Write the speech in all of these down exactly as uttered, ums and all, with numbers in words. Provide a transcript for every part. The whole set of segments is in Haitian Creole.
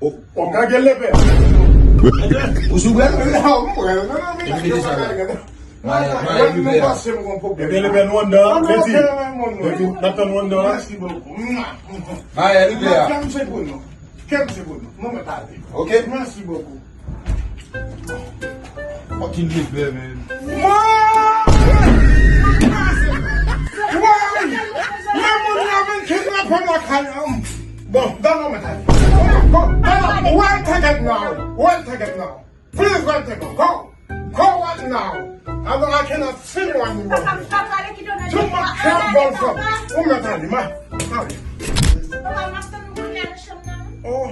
O, o, ka gen lepè. Ou sou brèl? Non, mwen, non, non, men. Epi mete sa la. Maya, Maya, nou pase m gon pwoblèm. Ebyen, lepè nou anndan, Betty. Betty, n ap tann ou anndan. Mèsi bokou. Maya, lepè a. Kèm se pou nou. Kèm se pou nou. Nou mèt ale. Ok. Mèsi bokou. Fucking lepè, man. Woy! Woy! Men moun yo vin kidnape lakay an. Bon, dan nou mèt ale. Bon, dan nou. Well taken now. Well taken now. Please well taken. Go. Go right now. I don't, I cannot see you anymore. Too much trouble. Ou mèt ale, ma. Ale. Oh.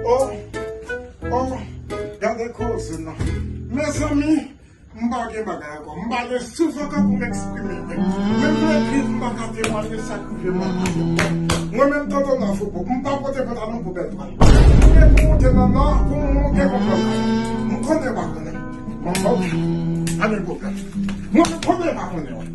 Oh, oh, gade koze non. Mezanmi, m pa gen bagay ankò. M pa gen souf ankò pou m eksprime. Menm lè kriz m pa ka temwaye sa k rive m. Mwen menm tonton nan foubo, m pa pote pantalon pou bèl twal. Mwen pou monte nan nò, pou m monte konprann. M konnen pa konnen. Mwen pa konnen. Pa gen pwoblèm. Mwen konnen pa konnen.